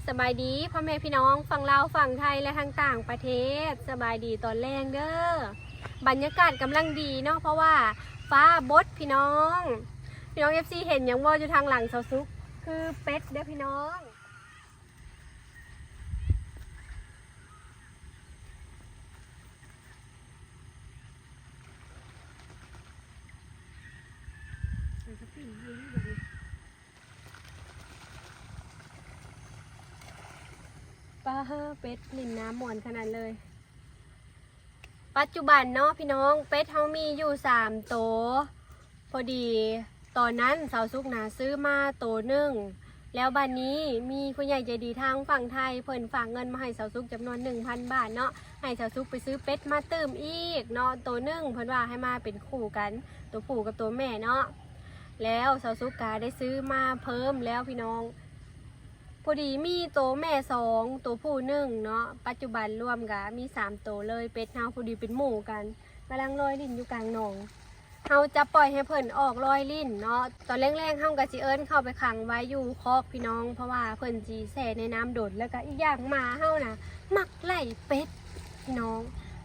ສະບາຍດີພໍ່ແມ່ພີ່ນ້ອງຝັ່ງລາວ, ຝັ່ງໄທ ແລະ ທັງຕ່າງປະເທດ. ສະບາຍດີຕອນແລງເດີ້. ບັນຍາກາດກຳລັງດີເນາະ, ເພາະວ່າຟ້າບົດພີ່ນ້ອງ. ພີ່ນ້ອງເອັຟຊີເຫັນຫຍັງບໍ່ ຢູ່ທາງຫຼັງສາວສຸກ? ຄືເປັດເດີ້ພີ່ນ້ອງ. ປາ ເປັດຫຼິ້ນນ້ຳມ່ວນຂະໜາດເລີຍ. ປັດຈຸບັນເນາະພີ່ນ້ອງ, ເປັດເຮົາມີຢູ່ສາມໂຕ. ພໍດີຕອນນັ້ນສາວສຸກນະຊື້ມາໂຕໜຶ່ງ, ແລ້ວບັດນີ້ມີຜູ້ໃຫຍ່ໃຈດີທາງຝັ່ງໄທ ເພິ່ນຝາກເງິນມາໃຫ້ສາວສຸກຈຳນວນໜຶ່ງພັນບາດເນາະ, ໃຫ້ສາວສຸກໄປຊື້ເປັດມາຕື່ມອີກເນາະ ໂຕໜຶ່ງ, ເພິ່ນວ່າໃຫ້ມາເປັນຄູ່ກັນ ໂຕຜູ້ກັບໂຕແມ່ເນາະ. ແລ້ວສາວສຸກກະໄດ້ຊື້ມາເພີ່ມແລ້ວພີ່ນ້ອງ. ພໍດີມີໂຕແມ່ສອງ ໂຕຜູ້ໜຶ່ງເນາະ, ປັດຈຸບັນລວມກະມີສາມໂຕເລີຍ. ເປັດເຮົາພໍດີເປັນໝູ່ກັນ ກຳລັງລອຍຫຼິ້ນຢູ່ກາງໜອງ. ເຮົາຈະປ່ອຍໃຫ້ເພິ່ນອອກລອຍຫຼິ້ນເນາະ. ຕອນແລງໆເຮົາກະຊິເອີ້ນເຂົ້າໄປຂັງໄວ້ຢູ່ຄອກພີ່ນ້ອງ, ເພາະວ່າເພິ່ນຊິແຊ່ໃນນ້ຳດົນ. ແລ້ວກະອີກຢ່າງໝາເຮົານະມັກໄລ່ເປັດພີ່ນ້ອງ.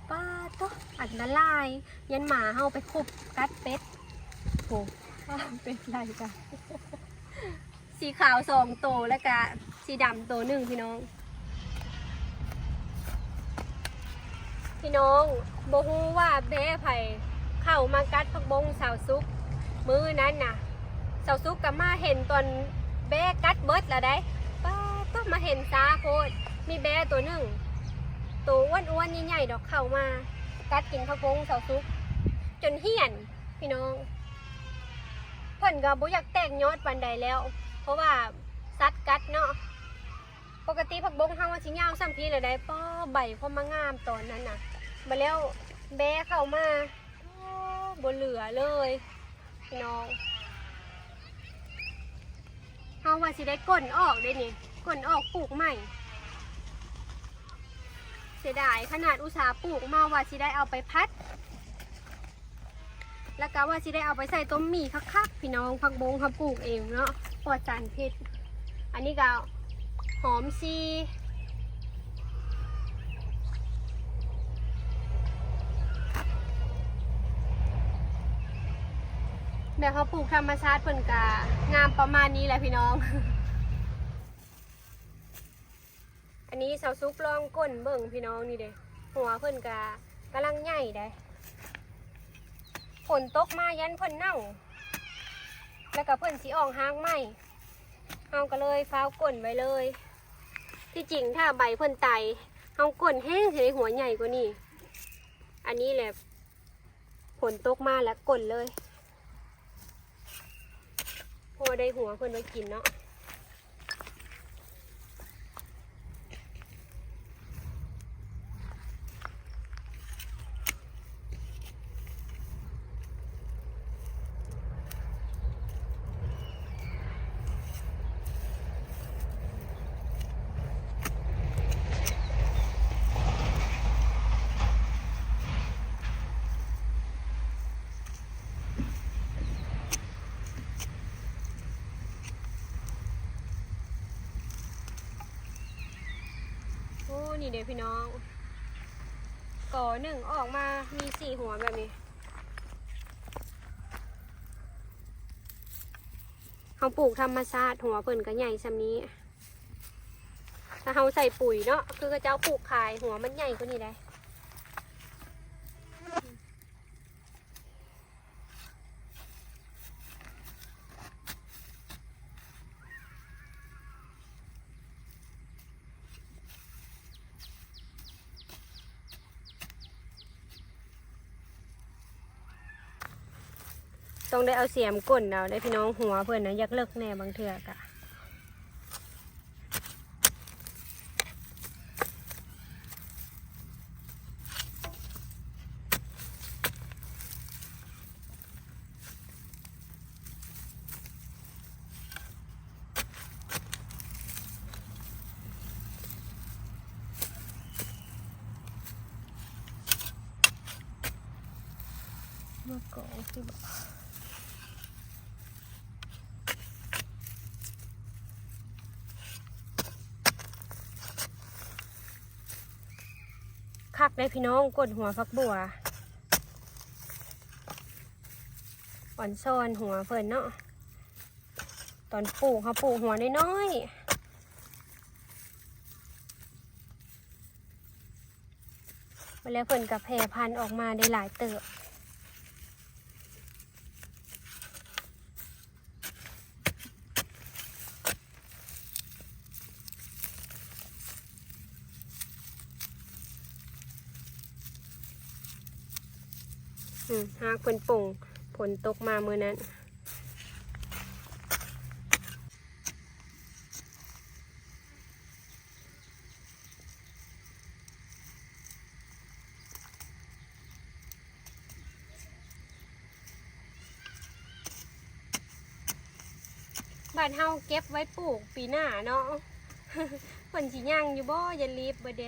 ປາໂຕ ອັນຕະລາຍ, ຢ້ານໝາເຮົາໄປຄຸບກັດເປັດ. ໂອ້ ເປັດໄລ່ກະ ສີຂາວສອງໂຕ ແລ້ວກະສີດຳໂຕໜຶ່ງພີ່ນ້ອງ. ພີ່ນ້ອງ ບໍ່ຮູ້ວ່າແບ້ໃຜເຂົ້າມາກັດຜັກບົ້ງສາວສຸກ. ມື້ນັ້ນນະ ສາວສຸກກະມາເຫັນຕອນແບ້ກັດເບິດລະໃດ໋. ປາໂຕ ມາເຫັນຊ້າໂພດ, ມີແບ້ໂຕໜຶ່ງ ໂຕອ້ວນໆໃຫຍ່ໆດອກ ເຂົ້າມາກັດກິນຜັກບົ້ງສາວສຸກຈົນຫ້ຽນ. ພີ່ນ້ອງ ເພິ່ນກໍບໍ່ຢາກແຕກຍອດປານໃດແລ້ວ ເພາະວ່າສັດກັດເນາະ. ປົກກະຕິຜັກບົ້ງເຮົາມັນຊິຍາວສ່ຳພີລະໃດ໋. ປ້າ ໃບພວກມັນງາມຕອນນັ້ນນະ, ບາດແລ້ວແບ້ເຂົ້າມາ ໂອ້ ບໍ່ເຫຼືອເລີຍພີ່ນ້ອງ. ເຮົາວ່າຊິໄດ້ກົ້ນອອກເດ້ນີ້, ກົ້ນອອກປູກໃໝ່. ເສຍດາຍຂະໜາດອຸດສ່າປູກມາວ່າຊິໄດ້ເອົາໄປຜັດ ແລ້ວກະວ່າຊິໄດ້ເອົາໄປໃສ່ຕົ້ມໝີ່ຄັກໆ ພີ່ນ້ອງ. ຜັກບົ້ງເຮົາປູກເອງເນາະ ປອດສານພິດ. ອັນນີ້ກະຫອມຊີ ແບບເຮົາປູກທຳມະຊາດເພິ່ນກະງາມປະມານນີ້ແຫຼະພີ່ນ້ອງ. ອັນນີ້ສາວສຸກລອງກົ້ນເບິ່ງພີ່ນ້ອງ, ນີ້ເດ້ ຫົວເພິ່ນກະກຳລັງໃຫຍ່ໃດ໋. ຝົນຕົກມາຢ້ານເພິ່ນເນົ່າ ແລ້ວກະເພິ່ນຊິອອກຮາກໃໝ່, ເຮົາກະເລີຍຟ້າວກົ້ນໄວ້ເລີຍ. ທີ່ຈິງຖ້າໃບເພິ່ນຕາຍ ເຮົາກົ້ນແຮງຊິໄດ້ຫົວໃຫຍ່ກວ່ານີ້. ອັນນີ້ແຫຼະ ຝົນຕົກມາແລ້ວກົ້ນເລີຍ ເພາະວ່າໄດ້ຫົວເພິ່ນໄວ້ກິນເນາະ. ໂອ້ ນີ້ເດ້ພີ່ນ້ອງ, ກໍໜຶ່ງອອກມາມີສີ່ຫົວແບບນີ້. ເຮົາປູກທຳມະຊາດ ຫົວເພິ່ນກໍໃຫຍ່ສ່ຳນີ້. ຖ້າເຮົາໃສ່ປຸ໋ຍເນາະ ຄືເຂົາເຈົ້າປູກຂາຍ ຫົວມັນໃຫຍ່ກວ່ານີ້ໄດ໋. ຕ້ອງໄດ້ເອົາສຽມກົ້ນເອົາໄດ໋ພີ່ນ້ອງ, ຫົວເພິ່ນນະຢາກເລິກແດ່ບາງເທື່ອກະ. ມາເກາະຊິບອກ. ໄດ້ພີ່ນ້ອງ ກົດຫົວຜັກບົ່ວ ອອນຊອນຫົວເພິ່ນເນາະ. ຕອນປູກ ເຮົາປູກຫົວນ້ອຍໆ ມາແລ້ວເພິ່ນກໍແຜ່ພັນອອກມາໄດ້ຫຼາຍເຕີບ. ອືມ ຫາກເພິ່ນປົ່ງ ຝົນຕົກມາມື້ນັ້ນ. ບາດເຮົາເກັບໄວ້ປູກປີໜ້າເນາະ ເພິ່ນຊິຍັງຢູ່ບໍ່? ຢ່າລີບເບິດເດ້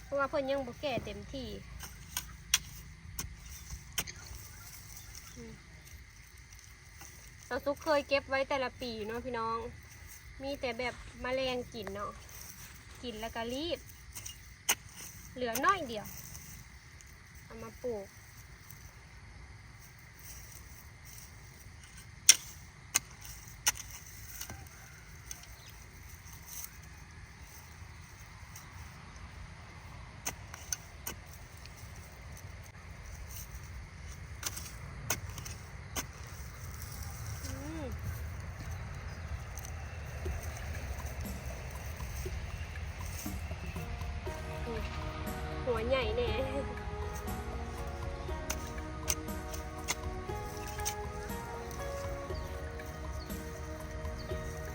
ເພາະວ່າເພິ່ນຍັງບໍ່ແກ່ເຕັມທີ່. ອືມ ສາວສຸກເຄີຍເກັບໄວ້ແຕ່ລະປີເນາະພີ່ນ້ອງ ມີແຕ່ແບບມະແລງກິນເນາະ ກິນແລ້ວກໍລີບ ເຫຼືອໜ້ອຍດຽວ ເອົາມາປູກ. ອືມ ຫົວໃຫຍ່ແດ່.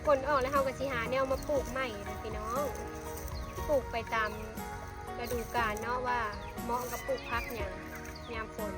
ຝົນອອກແລ້ວ ເຮົາກໍຊິຫາແນວມາປູກໃໝ່ນະພີ່ນ້ອງ ປູກໄປຕາມລະດູການເນາະ ວ່າເໝາະກັບປູກຜັກຫຍັງຍາມຝົນ.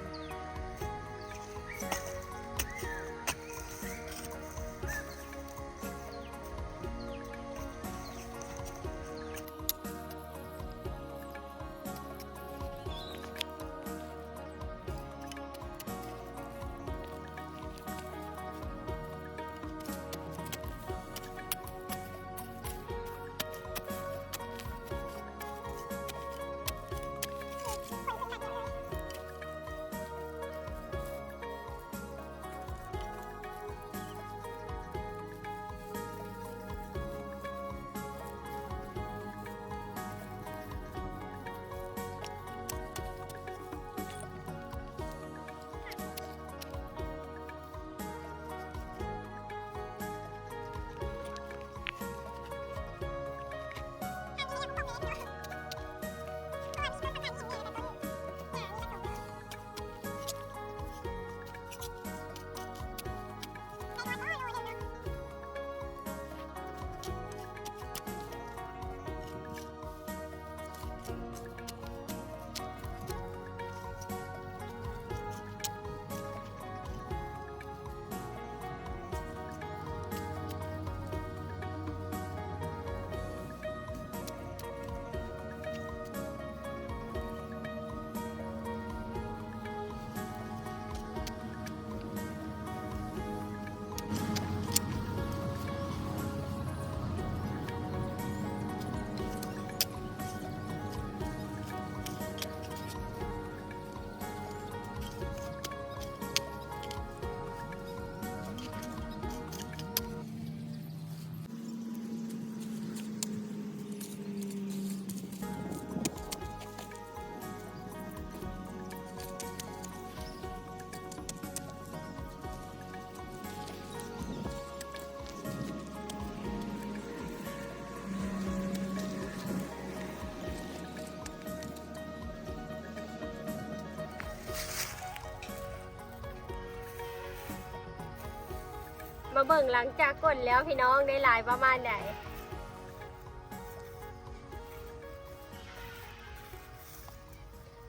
ມາເບິ່ງຫຼັງຈາກກົ້ນແລ້ວ ພີ່ນ້ອງ ໄດ້ຫຼາຍປະມານໃດ.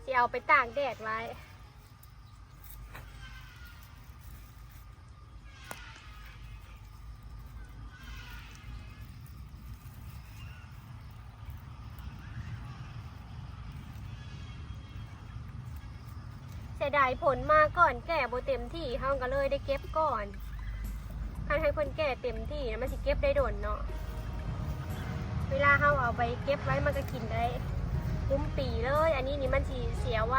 ຊິເອົາໄປຕາກແດດໄວ້. ເສຍດາຍຝົນມາກ່ອນ ແກ່ບໍ່ເຕັມທີ່ ເຮົາກໍເລີຍໄດ້ເກັບກ່ອນ. ຄັນໃຫ້ເພິ່ນແກ່ເຕັມທີ່ນະ ມັນຊິເກັບໄດ້ດົນເນາະ. ເວລາເຮົາເອົາໄປເກັບໄວ້ ມັນກໍກິນໄດ້. ກຸມປີເລີຍ ອັນນີ້ນີ້ມັນຊິເສຍໄວ.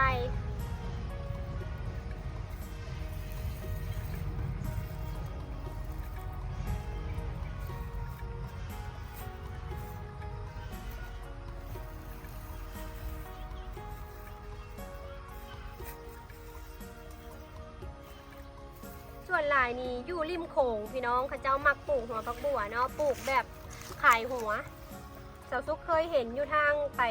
ສ່ວນຫຼາຍນີ້ຢູ່ລິມໂຂງພີ່ນ້ອງ ເຂົາເຈົ້າມັກປູກຫົວຜັກບົ່ວເນາະ ປູກແບບຂາຍຫົວ. ສາວສຸກເຄີຍເຫັນຢູ່ທາງໄປ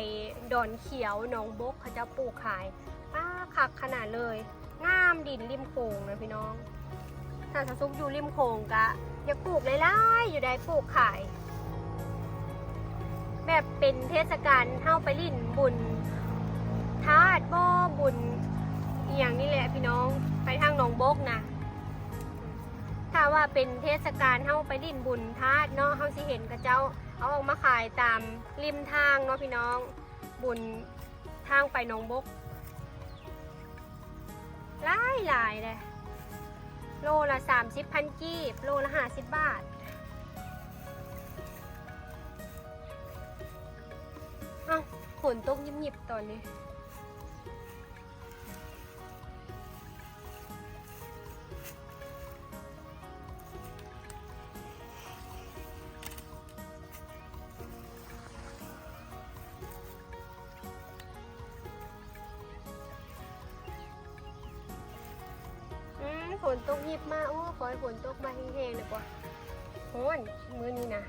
ດອນຂຽວ ໜອງບົກ ເຂົາເຈົ້າປູກຂາຍ. ປ້າ ຄັກຂະໜາດເລີຍ ງາມ ດິນລິມໂຂງນະພີ່ນ້ອງ. ຖ້າສາວສຸກຢູ່ລິມໂຂງກະຢາກປູກຫຼາຍໆ ຢູ່ໃດ໋ ປູກຂາຍ ແບບເປັນເທດສະການເຮົາໄປຫຼິ້ນບຸນທາດບໍ ບຸນອີ່ຫຍັງນີ້ແຫຼະພີ່ນ້ອງ ໄປທາງໜອງບົກນະ. ຖ້າວ່າເປັນເທດສະການເຮົາໄປຫຼິ້ນບຸນທາດເນາະ ເຮົາຊິເຫັນເຂົາເຈົ້າເອົາອອກມາຂາຍຕາມລິມທາງເນາະພີ່ນ້ອງ ບຸນທາງໄປໜອງບົກ. ຫຼາຍໆເດ້ ໂລລະສາມສິບພັນກີບ ໂລລະຫ້າສິບບາດ. ເອົ້າ ຝົນຕົກຫຍິບໆຕອນນີ້. ອືມ ຝົນຕົກຫຍິບມາ ໂອ້ ຂໍໃຫ້ຝົນຕົກມາແຮງໆ ແລ້ວກໍຮ້ອນມື້ນີ້ນະ.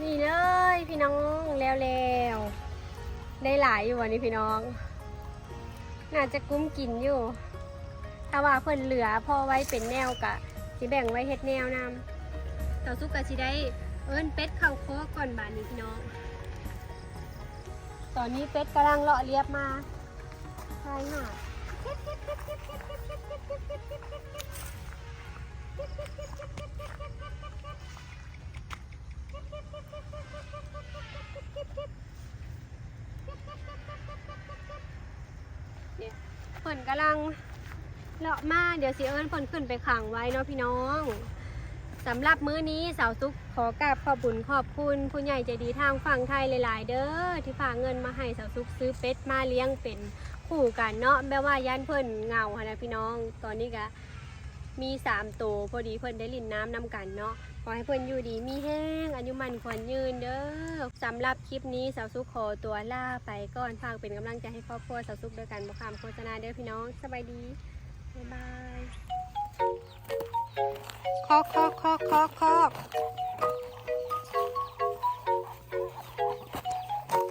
ນີ້ເລີຍພີ່ນ້ອງ ແລ້ວໆ ໄດ້ຫຼາຍຢູ່ບໍ່ນີ້ພີ່ນ້ອງ? ໜ້າຈະກຸ້ມກິນຢູ່ ຖ້າວ່າເພິ່ນເຫຼືອພໍໄວ້ເປັນແນວກະຊິແບ່ງໄວ້ເຮັດແນວນຳ. ສາວສຸກກະຊິໄດ້ເອີ້ນເປັດເຂົ້າຄອກກ່ອນບາດນີ້ພີ່ນ້ອງ. ຕອນນີ້ເປັດກຳລັງເລາະລຽບມາ ນີ້ ເພິ່ນກຳລັງເລາະມາ ດຽວຊິເອີ້ນເພິ່ນຂຶ້ນໄປຂັງໄວ້ເນາະພີ່ນ້ອງ. ສຳລັບມື້ນີ້ ສາວສຸກ ຂໍກາບຂອບບຸນຂອບຄຸນຜູ້ໃຫຍ່ໃຈດີທາງຝັ່ງໄທຫຼາຍໆເດີ ທີ່ຝາກເງິນມາໃຫ້ສາວສຸກຊື້ເປັດມາລ້ຽງເປັນຄູ່ກັນເນາະ ແບບວ່າຢ້ານເພິ່ນເຫງົາຫັ້ນນະພີ່ນ້ອງ. ຕອນນີ້ກະມີສາມໂຕ ພໍດີເພິ່ນໄດ້ຫຼິ້ນນ້ຳນຳກັນເນາະ. ຂໍໃຫ້ເພິ່ນຢູ່ດີມີແຮງ ອາຍຸໝັ້ນຂວັນຍືນເດີ. ສຳລັບຄລິບນີ້ ສາວສຸກຂໍຕົວລາໄປກ່ອນ. ຝາກເປັນກຳລັງໃຈໃຫ້ຄອບຄົວສາວສຸກດ້ວຍການບໍ່ຂ້າມໂຄສະນາເດີພີ່ນ້ອງ. ສະບາຍດີ. ບາຍບາຍ. ຄອກ ຄອກ ຄອກ ຄອກ ຄອກ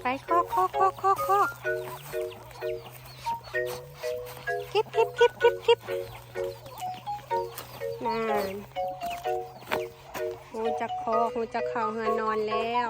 ໄປ ຄອກ ຄອກ ຄອກ ຄອກ ຄອກ ເກັບ ເກັບ ເກັບ ເກັບ ເກັບ. ນັ້ນ ຮູ້ຈັກຄອກ ຮູ້ຈັກເຂົ້າເຮືອນນອນແລ້ວ.